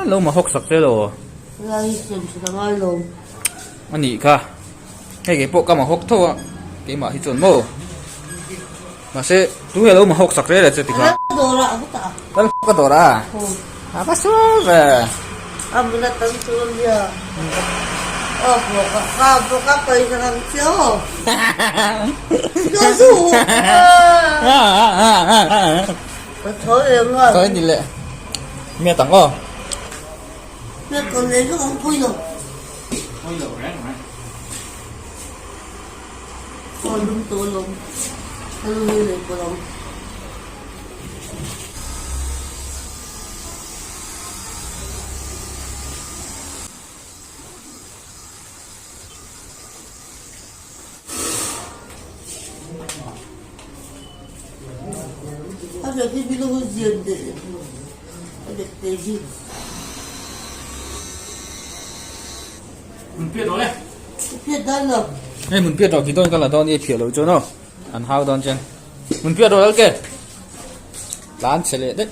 Lo ma hawk sak che lo. Lai sem that a ngai lo. A nih kha. Hei kei pawh ka ma hawk tho a. Keimah hi chuan maw. Mahse tu hi a lo ma hawk sak rel a che ti kha. Lal dawr ah ka tah. Lal ka dawr a. A va sual ve. A muna tam chu a nia. Aw bawk a ka bawk a pawisa kang che aw. Ka zu. Ka tho em a. Tho ni le. Mia tang aw. Mia kon nei vek ang pui lo. Pui lo reng reng. Aw lung to lawm. Ka lu hi leh pawh ang. A bek hi bilo hi zian deh a bek te hi. Mun piat rawh le. Piat dan lo. Hei mun piat rawh ki dawn ka la dawn i phiah loh chuan aw an hau dawn chen. Mun piat rawh lal ke. Tlan chhe leh daih.